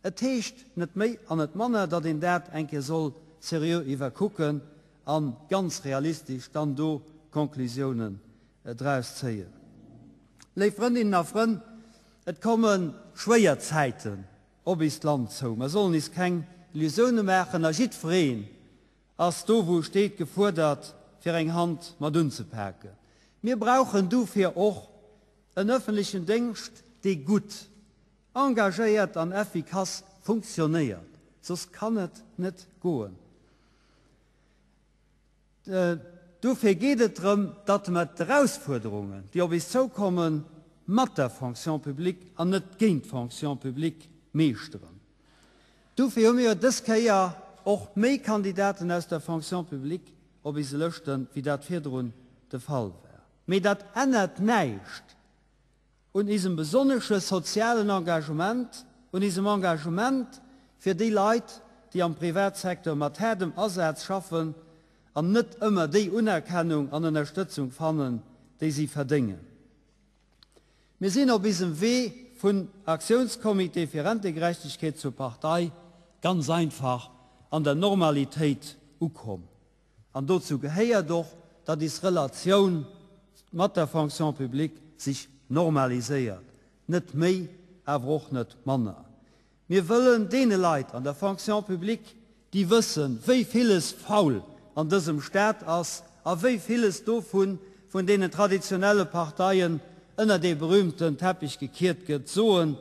Et heescht net méi an net manner, datt een dat eng Kéier soll seriö iwwerkucken a ganz realistesch dann do Conclusiounen draus zéien. Léif Frëndinnen a Frënn, et komme schwéier Zäiten op eist Land zou. Mer sollen is keng Illusioune maachen a jiddwereen ass do wou e steet gefuerdert fir eng Hand mat unzepaken. Mir brauchen dofir och en öffentlechen Déngscht, dee gutt, engagéiert an effikass funktionéiert, soss kann et net goen. Dofir geet et drëm, datt mer d'Erausfuerderungen, déi op eis zoukommen, mat der Fonction publique an net géint d'Fonction publique meeschteren. Dofir hu mir jo dës Kéier och méi Kandidaten aus der Fonction publique op eise Lëschten, wéi dat virdrun de Fall war. Mee dat ännert näischt un isem besonnesche sozialen Engagement, un isem Engagement fir déi Leit, déi am Privatsecteur mat haardem Asaz schaffen an net ëmmer déi Unerkennung an Ënnerstëtzung fannen, déi si verdéngen. Mir sinn op isem Wee vun Aktiounscomité fir Rentegerechtegkeet zur Partei ganz einfach an der Normalitéit ukomm. An dozou gehéiert och, datt is Relatioun mat der Fonction publique sich normaliséiert, net méi, awer och net manner. Mir wëllen deene Leit an der Fonction publique, déi wëssen, wéi villes faul an dësem Staat ass a wéi villes dovun vun deenen traditionelle Parteien ënner dee berühmten Teppich gekiert gëtt, soen,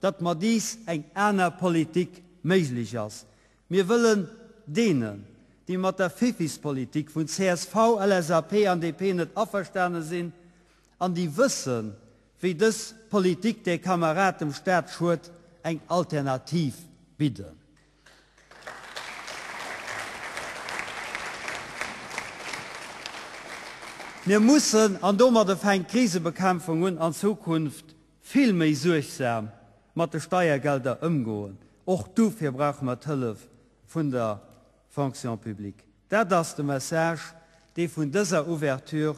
datt mat is eng aner Politik méiglech ass. Mir wëllen deenen, déi mat der Fiffispolitik vun csv, LSAP an DP net averstane sinn an déi wëssen, wéi dës Politik der Kamerad dem Staat schued, eng Alternativ bidden. Mir mussen, an domadde fänkt d'Krisebekämpfung un, an Zukunft vill méi suergsam mat de Steiergelder ëmgoen. Och dofir brauche mer d'Hëllef vun der Fonction publique. Dat ass de Message, dee vun dëser Ouverture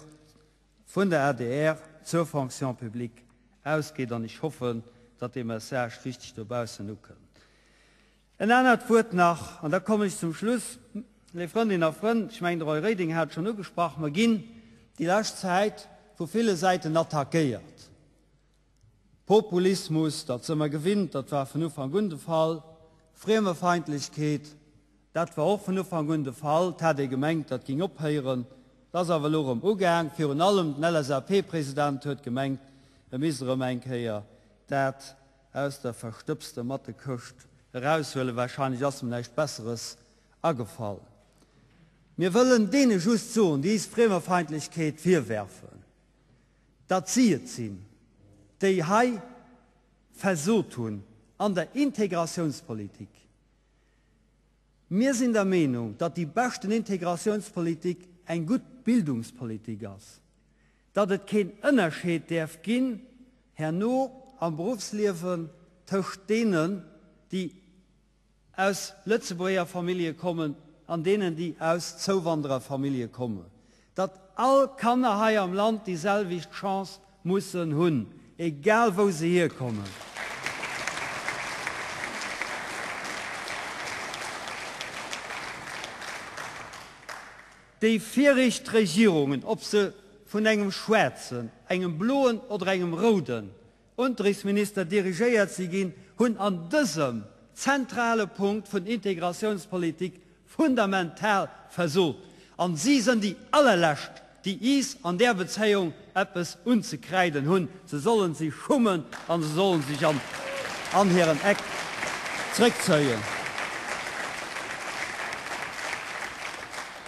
vun der adr zur Fonction publique ausgeet, an ech hoffen, datt dee Message richteg dobaussen ukënnt. En anert Wuert nach, an da kommen ech zum Schluss, Léif Frëndinnen a Frënn, ech mengen, de Roy Reding hat et schonn ugesprach, Mer ginn déi lescht Zäit vu ville Säiten attackéiert. Populismus, dat si mer gewinnt, dat war vun Ufank un de Fall. Friemefeindlechkeet, dat war och vun Ufank un de Fall. Et hat ee gemengt, dat géing ophéieren, dat ass awer elo erëm ugaang. Virun allem den LSAP-President huet gemengt, e misst erëm eng Kéier dat aus der verstëbster Mattekëscht eraushuelen. Wahrscheinlech ass em näischt Besseres agefall. Mir wëllen deene just soen, déi is Friemefeindlechkeet virwerfen, datt si et sinn, déi hei versot hunn an der Integratiounspolitik. Mir sinn der Meenung, datt déi beschten Integratiounspolitik eng gutt Bildungspolitik ass, datt et keen Ënnerscheed däerf ginn herno am Beruffsliewen tëscht deenen, déi aus Lëtzebuerger Famillje kommen an deenen, déi aus Zouwandererfamillje kommen, datt all Kanner hei am Land déi selwecht Chance mussen hunn, egal wou se hierkommen. Déi viregt Regierungen, ob se vun engem schwaarzen, engem bloen oder engem rouden Unterrichtsminister dirigéiert si ginn, hunn an dësem zentrale Punkt vun Integratiounspolitik fundamental versot. An si sënn déi allerlescht, déi iis an där Bezéiung eppes unzekräiden hunn. Se sollen sich schummen an se sollen sich an an hiren Eck zréckzéien.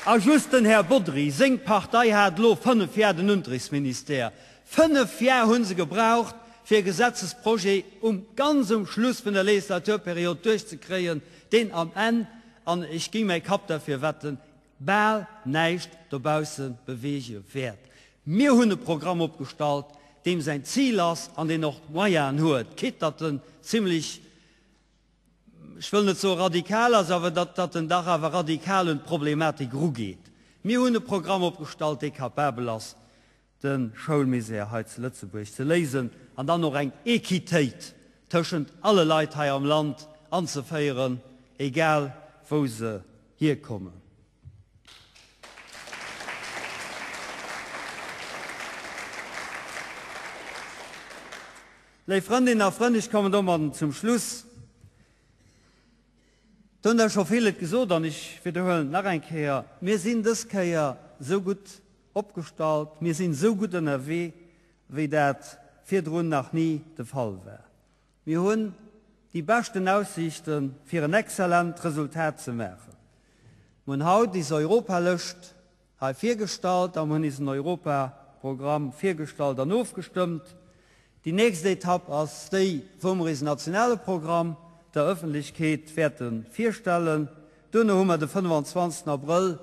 A just den Här Bodry, seng Partei hat elo 5 Jar den Unterrichtsministère. 5 Jar hu se gebraucht, fir e Gesetzesprojet um ganz um Schluss vun der Legislaturperiod duerchzekréien, deen am Enn, an ech géing mäi Kapp derfir wetten, bal näischt dobausse beweege wäert. Mir hunn e Programm opgestallt, deem säin Zil ass an deen och d'Moyenen huet, quitte datt en zimlech, ech wëll net soe radikal ass, awer datt datt en dach awer radikal un d'Problematik erugeet. Mir hunn e Programm opgestallt, dee capabel ass, de Schoulmisär hei zu Lëtzebuerg ze léisen an dann och eng Equitéit tëschent alle Leit hei am Land. anzeféieren, egal wou se hierkommen. Léif Frëndinnen a Frënn, ech kommen domadden zum Schluss. Et hunn der scho vill et gesot an ech widderhuelen et nach eng Kéier, Mir sinn dës Kéier esou gutt opgestallt, mir sinn esou gutt ënnerwee, wéi dat virdrun nach ni de Fall war. Mir hunn déi beschten Aussiichten, fir en exzellent Resultat ze maachen. Mir hunn haut is Europalëscht hei virgestallt a mir hunn isen Europaprogramm virgestallt an ofgestëmmt. Déi nächst Etapp ass déi, wou mer isen nationale Programm der Ëffentlechkeet wäerte virstellen. Duerno hu mer de 25 Abrëll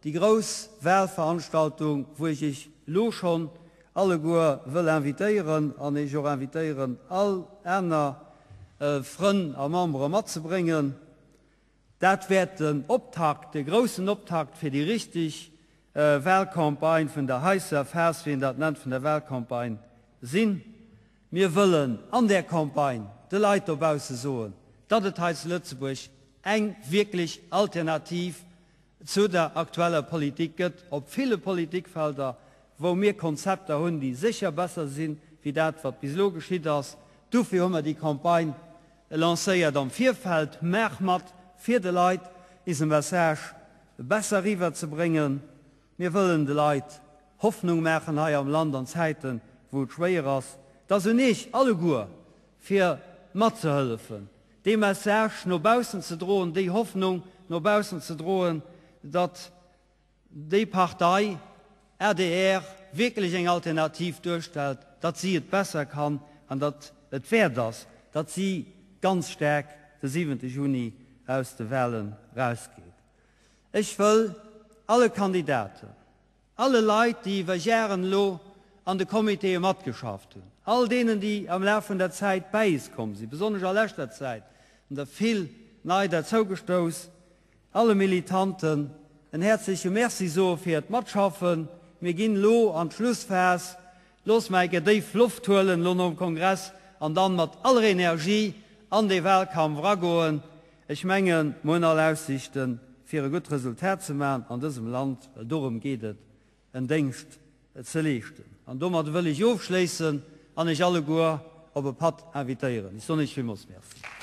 déi grouss Wahlveranstaltung, wou ech Iech elo schonn alleguer wëll invitéieren an Iech och invitéieren, all aner Frënn a Membere matzebréngen. Dat wäert den Optakt, de groussen Optakt fir déi richteg Wahlcampagne vun der heisser Phas, wéi een dat nennt, vun der Wahlcampagne sinn. Mir wëllen an där Campagne de Leit dobausse soen, datt et hei zu Lëtzebuerg eng wierklech Alternativ zu der aktueller Politik gëtt op ville Politikfelder, wou mir Konzepter hunn, déi sécher besser sinn, wéi dat, wat bis elo geschitt ass. Dofir hu mer déi Campagne lancéiert am Virfeld, Maach mat, fir de Leit ise Message besser eriwwerzebréngen. Mir wëllen de Leit Hoffnung maachen hei am Land an Zäiten, wou et schwéier ass. Et ass un Iech alleguer, fir matzehëllefen, dee Message no baussen ze droen, déi Hoffnung no baussen ze droen, datt déi Partei adr wierklech eng Alternativ duerstellt, datt si et besser kann an datt et wäert ass, datt si ganz staark de siwente Juni aus de Wahlen erausgeet. Ech wëll alle Kandidaten, alle Leit, déi iwwer Jaren elo an de Comitéë matgeschafft hunn, all deenen, déi am Laf vun der Zäit bäi is komm sinn, besonnesch a leschter Zäit hunn der vill nei derzougestouss, alle Militanten en häerzleche Merci soe fir hiert Matschaffen. Mir ginn elo an d'Schlussphas. Looss mer eng Kéier déif Loft huelen elo nom Kongress an dann mat aller Energie an dee Wahlkampf eragoen. Ech mengen, mer hunn all Aussichten, fir e gutt Resultat ze maachen an dësem Land, well dorëm geet et, en Déngscht ze leeschten. An domat wëll ech ofschléissen an Iech alleguer op e Patt invitéieren. Ech soen Iech villmools Merci.